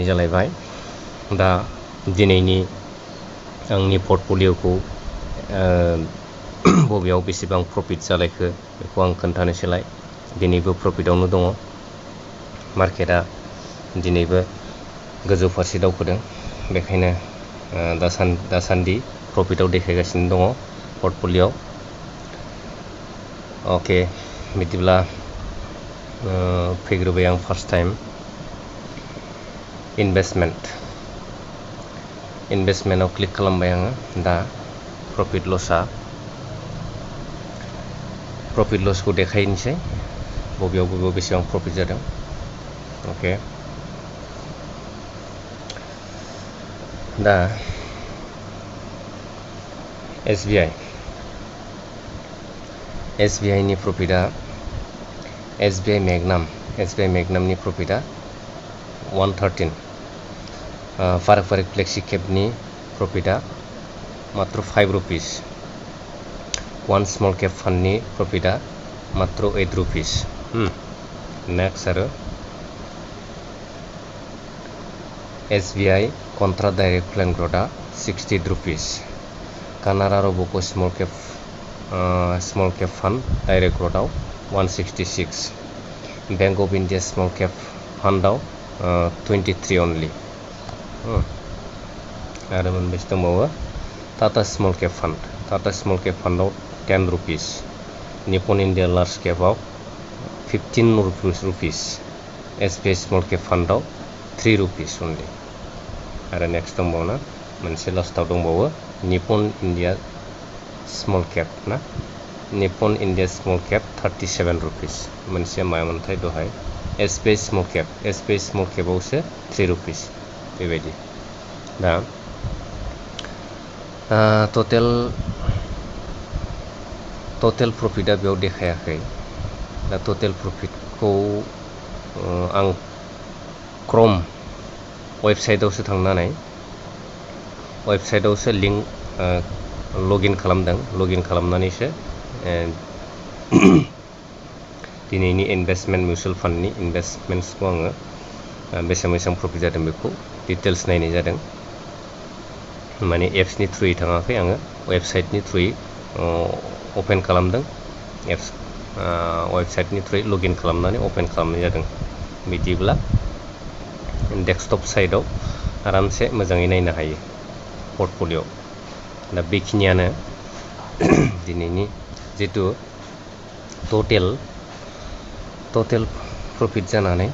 जालायबाय दा दिनैनि आंनि पर्टफलिय'खौ बबेयाव बेसेबां प्रफिट जालायखो बेखौ आं खोन्थानोसैलाय दिनैबो प्रफिटआवनो दङ मार्केटआ दिनैबो गोजौ फारसे दावखोदों बेखायनो दासान्दि प्रफिटआव देखायगासिनो दङ पर्टफलिय'आव अके बिदिब्ला फैग्रोबाय आं फार्स्ट टाइम इनभेस्टमेन्टआव क्लिक खालामबाय आङो दा प्रफिट लसखौ देखायनोसै बबेयाव बेसेबां प्रफिट जादों अके दा SBI नि प्रफिटआ SBI मेगनामनि प्रफिटआ 113 फाराग फ्लेक्सि केपनि प्रफिटआ मात्र 5 रुपिस वन स्मॉल कैप फंडनि प्रफिटआ मात्र 8 रुपिस नेक्स्ट आरो SBI कन्ट्रा डाइरेक्ट प्लेन ग्रोथआ 60 rupees Canara Robeco small cap fund direct ग्रोथआव 166 bank of India small cap फंडआव 23 ओनलि आरो मोनबेसे दंबावो टाटा स्मॉल कैप फंडआव 10 रुपिस निप्पन इंडिया लार्ज कैपआव 15 रुपिस SBI स्मॉल कैप फंडआव 3 रुपिस ओनलि आरो नेक्स्ट दंबावो ना मोनसे लास्टाव दंबावो Nippon India small cap 37 rupees मोनसे मामोनथाय दहाय SBI स्मॉल कैपआवसो 3 रुपिस बेबायदि दा टोटेल प्रफिटआ बेयाव देखायाखै दा टोटेल प्रफिटखौ आं क्रोम वेबसाइटआवसो थांनानै वेबसाइटआवसो लिंक लगिन खालामनानैसो दिनैनि इनभेस्टमेन्ट मिउचुअल फान्डनि इनभेस्टमेन्ट्सखौ आङो बेसेबां प्रफिट जादों बेखौ डिटेल्स नायनाय जादों माने एप्सनि थ्रुयै थाङाखै आङो वेबसाइटनि थ्रुयै अपेन खालामदों एप्स वेबसाइटनि थ्रुयै लगिन खालामनानै अपेन खालामनाय जादों बिदिब्ला डेस्कटप साइडआव आरामसे मोजाङै नायनो हायो पर्टफलिय' दा बेखिनियानो दिनैनि जितु टोटेल प्रफिट जानानै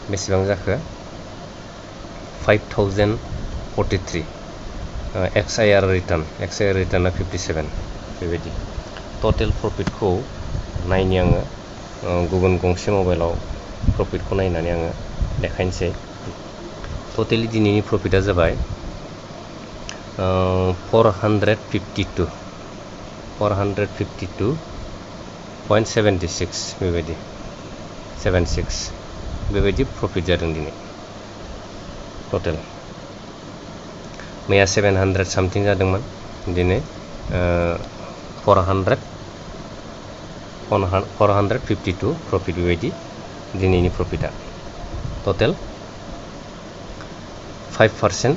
बेसेबां जाखो 5043 XIR रिटार्नआ 57 बेबायदि टोटेल प्रफिटखौ नायनि आङो गुबुन गंसे मबाइलाव प्रफिटखौ नायनानै आङो देखायनोसै टोटेलि दिनैनि प्रफिटआ जाबाय 452.76 बेबायदि 76 बेबायदि प्रफिट जादों दिनै टोटेल मैया 700 सामथिं जादोंमोन दिनै 452 प्रफिट बेबायदि दिनैनि प्रफिटआ टोटेल 5%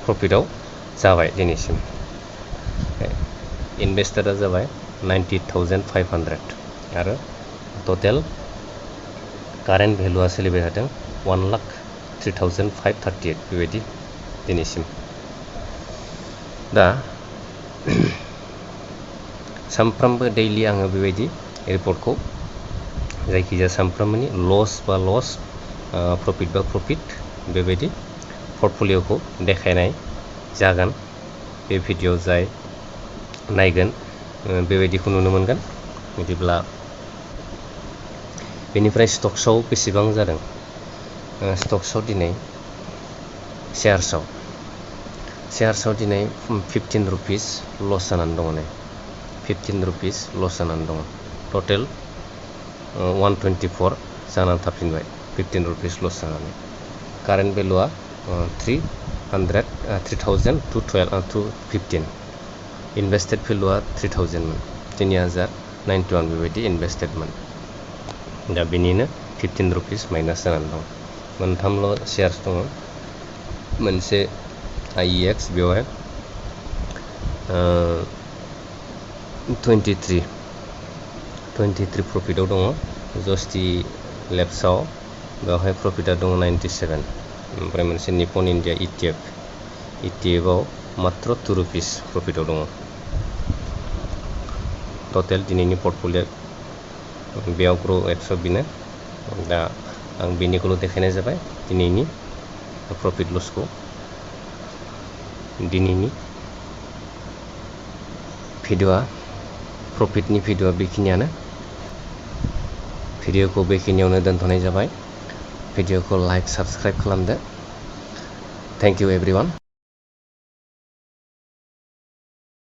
प्रफिटआव जाबाय दिनैसिम इनभेस्टरआ जाबाय 90,500 आरो टोटेल कारेन्ट भेलुआ सोलिबाय थादों 1,03,538 बेबायदि दिनैसिम दा सानफ्रामबो दैलि आङो बेबायदि रिपर्टखौ जायखिजाया सानफ्रामबोनि लस प्रफिट बा प्रफिट बेबायदि पर्टफलिय'खौ देखायनाय जागोन बे भिडिअ जाय नायगोन बेबायदिखौ नुनो मोनगोन बिदिब्ला बेनिफ्राय स्टक्सआव बेसेबां जादों स्टक्सआव दिनै शेयार्सआव दिनै 15 रुपिस लस जानानै दङ 15 रुपिस लस जानानै दङ टोटेल 124 जानानै थाफिनबाय 15 रुपिस लस जानानै कारेन्ट भेलुआ 3,215 इनभेस्टेड भेलुआ 3,000 मोन 3,091 बेबायदि इनभेस्टेडमोन दा बेनिनो 15 रुपिस माइनास जानानै दं मोनथामल' शेयार्स दङ मोनसे IEX बेवहाय 23 प्रफिटआव दङ जस्टि लेब्सआव बेवहाय प्रफिटआ दङ 97 ओमफ्राय मोनसे निपन इन्डिया ETF आव मात्र 2 रुपिस प्रफिटआव दङ टटेल दिनैनि पर्टफलियो बेयाव ग्र' एट्स बिनो दा आं बेनिखौल' देखायनाय जाबाय दिनैनि प्रफिट लसखौ दिनैनि भिडिअ'आ प्रफिटनि भिडिअ'आ बेखिनियानो भिडिअ'खौ बेखिनियावनो दोनथ'नाय जाबाय भिडिअ'खौ लाइक साबस्क्राइब खालामदो थेंक इउ एभ्रिवान